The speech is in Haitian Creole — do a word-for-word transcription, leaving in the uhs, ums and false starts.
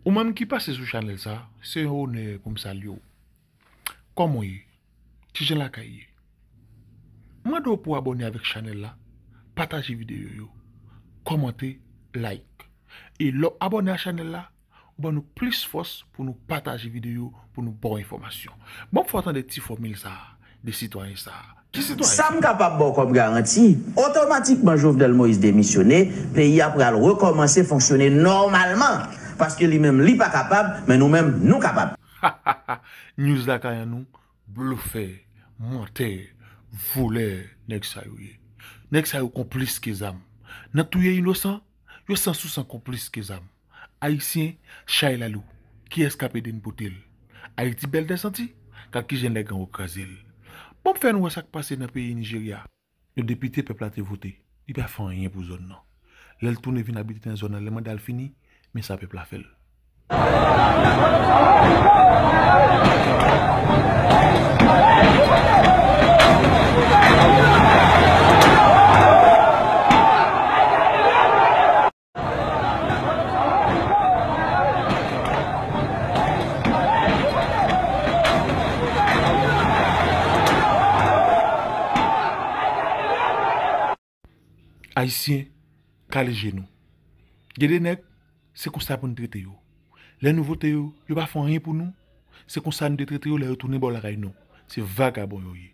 Ou menm ki pase sou chanèl sa, se yon onè pou m salye w. Kòman w ye? Kijan lakay ye? M mande w pou w abòne avèk chanèl la, pataje videyo yo, kòmante, like. E lè w abòne a chanèl la, ou ban nou plis fòs pou nou pataje videyo, pou nou ba w enfòmasyon. Ban m fè w tande ti fòmil sa a, de sitwayen sa a. Ki sitwayen sa? Sa m kapab ba w kòm garanti, otomatikman Jovenel Moïse demisyone, peyi a pral rekòmanse fonksyone nòmalman. Paske li menm, li pa kapab, men nou menm, nou kapab. News Lakay an nou, blofè, mantè, volè, nèg sa yo ye. Nèg sa yo konplis ke zam. Nan touye inosan, yo san sou san konplis ke zam. Ayisyen, chay la lou. Kiyès k ap ede n pote l? Ayiti bèl dèsanti? Gad kijan nèg an yo kraze l. Ban m fè n wè sa k pase nan peyi Nijerya. Yon depite pèp la te vote, li pa fè anyen pou zòn nan. Lè l tounen vin abite nan zòn nan, lè manda l fini, men sa pèp la fè l. Ayisyen, kale je nou. Gen de nèg, se konsa pou n trete yo. Lè nou vote yo, yo pa fè anyen pou nou. Se konsa nou te trete yo lè yo tounen bò lakay nou. Se vagabon yo ye.